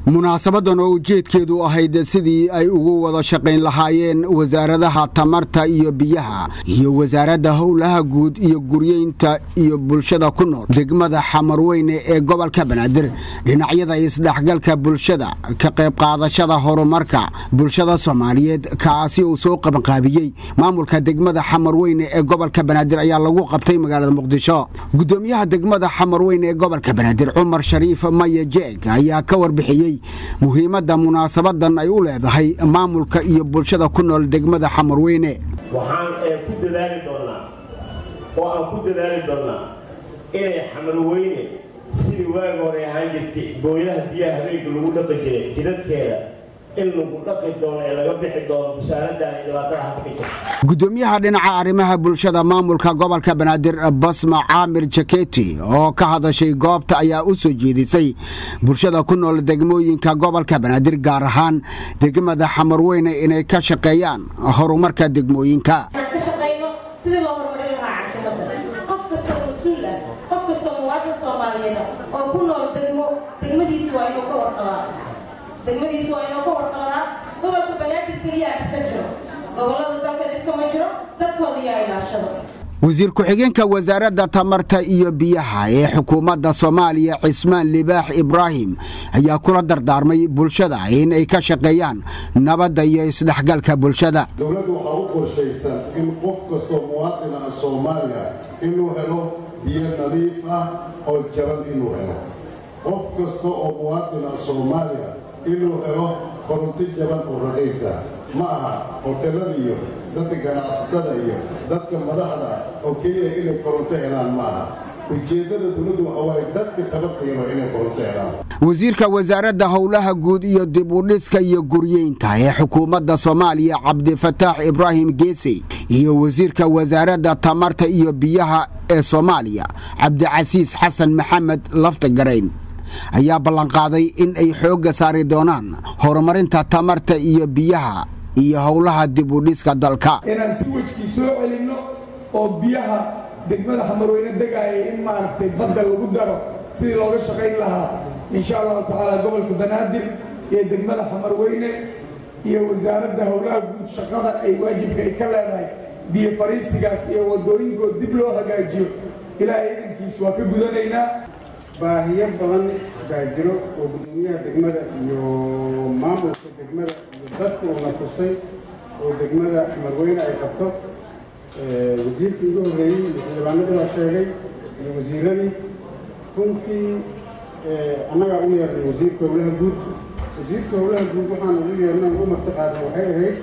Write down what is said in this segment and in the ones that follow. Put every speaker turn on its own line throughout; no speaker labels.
Munaasabadan oo ujeedkeedu ahayd sidii ay ugu wada shaqayn lahaayeen wasaaradaha tamarta iyo biyaha iyo wasaaradda howlaha guud iyo guryeynta iyo bulshada ku nool degmada Xamarweyne ee gobolka Banaadir, dhinacyada isdhexgalka bulshada, ka qayb qaadashada horumarka bulshada Soomaaliyeed, kaasi uu soo qabanqaabiyey maamulka degmada Xamarweyne ee gobolka Banaadir, ayaa lagu qabtay magaalada Muqdisho. Gudoomiyaha degmada Xamarweyne ee gobolka Banaadir, Cumar Shariif Maye Jeeg, ayaa ka warbixiyey muhiimadda munaasabadan ay u leedahay maamulka iyo bulshada ku nool degmada Xamarweyne.
Waxaan ku dadaali doonnaa oo aan ku dadaali doonnaa inay Xamarweyne sidii waagi hore ahaan jirtay, booyadaha biyaha habeenka lagu dhaqi jiray jidadkeeda in lagu dhaqi doono ee laga bixi doono wasaaraddan iyo dhibaatada hadda ka jirta.
Gudoomiyaha dhinaca arrimaha bulshada maamulka gobolka Banaadir, Basma Caamir Jaketi, oo ka hadashay goobta, ayaa u soo jeedisay bulshada ku nool degmooyinka gobolka Banaadir, gaar ahaan degmada Xamarweyne, inay ka shaqeeyaan horumarka degmooyinka.
Ka shaqayno sidii loo horumarin lahaa caasimadda. Qof kasta oo mas-uul ah, qof kasta oo muwaadin Soomaaliyeed ah oo ku nool degmo, degmadiisa waa inuu ka warqabaa, degmadiisa waa inuu ka warqabadaa. Gobolka Banaadir keliya ka jiro, gobollada dalka dhibka ma jiro, dadkooda yaa ilaashado.
Wasiir ku-xigeenka wasaaradda tamarta iyo biyaha ee xukuumadda Soomaaliya, Cismaan Libaax Ibraahim, ayaa kula dardaarmay bulshada in ay ka shaqeeyaan nabadda iyo isdhexgalka bulshada.
Dowladdu waxaa u qorshaysan in qof kastoo muwaadin ah Soomaaliya inuu helo biyo nadiif ah oo jaban, inuu helo qof kasta oo muwaadin ah Soomaaliya inuu helo koronto jaban oo raqiisa. Ma aha hotelada iyo dadka ganacsatada iyo dadka madaxda oo keliya inay koronto helaan, ma aha. Ujeeddada dowladdu waxa waaye dadka tabarta yaro inay koronto helaan.
Wasiirka wasaaradda howlaha guud iyo dib u dhiska iyo guryeynta ee xukuumadda Soomaaliya, Cabdifataax Ibraahim Geesey, iyo wasiirka wasaaradda tamarta iyo biyaha ee Soomaaliya, Cabdicasiis Xasan Maxamed Laftagarayn, ayaa ballanqaaday in ay xoogga saari doonaan horumarinta tamarta iyo biyaha iyo howlaha dib u dhiska dalka.
Inaan si wejkii soo celinno oo biyaha degmada Xamarweyne degaaya in maaragtay badda lagu daro sidii looga shaqayn lahaa, insha Allahu tacaala, gobolka Banaadir iyo degmada Xamarweyne iyo wasaaradda howlaha guud shaqada ay waajibka ay ka leedahay biyo fariisigaas iyo wadooyinkood dib loo hagaajiyo, Ilaahay idankiis waa ka gudanaynaa.
Baahiyo badan baa jiro oo guddoomiyaha degmada iyo maamulka degmada iyo dadka uuna tusay oo degmada Xamarweyne ay qabto. Wasiirkii ugu horreeyey iyo xildhibaanadii baa sheegay iyo wasiiradii. Runtii annagaa ugu yeernay wasiirka howlaha guud. Wasiirka howlaha guud waxaan ugu yeernay, ugu marti qaadnay, waxay ahayd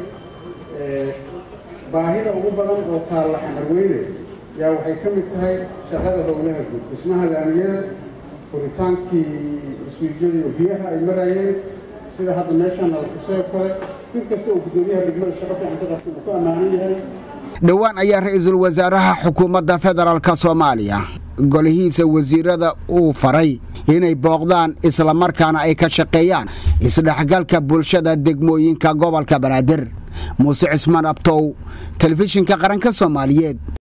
baahida ugu badan oo taalla Xamarweyne yaa waxay ka mid tahay shaqada howlaha guud, dhismaha laamiyada, furitaankii iswiijyadii oo biyaha ay marayeen, sida hadda meeshaan nala tusay oo kale, in kasta oo guddoomiyaha degmada shaqo fiican ka qabtay uu ku ammaanan yahay.
Dhowaan ayaa ra-iisul wasaaraha xukuumadda federaalka Soomaaliya golihiisa wasiirada uu faray inay booqdaan islamarkaana ay ka shaqeeyaan isdhexgalka bulshada degmooyinka gobolka Banaadir. Muuse Cismaan Abtow, Telefishinka Qaranka Soomaaliyeed.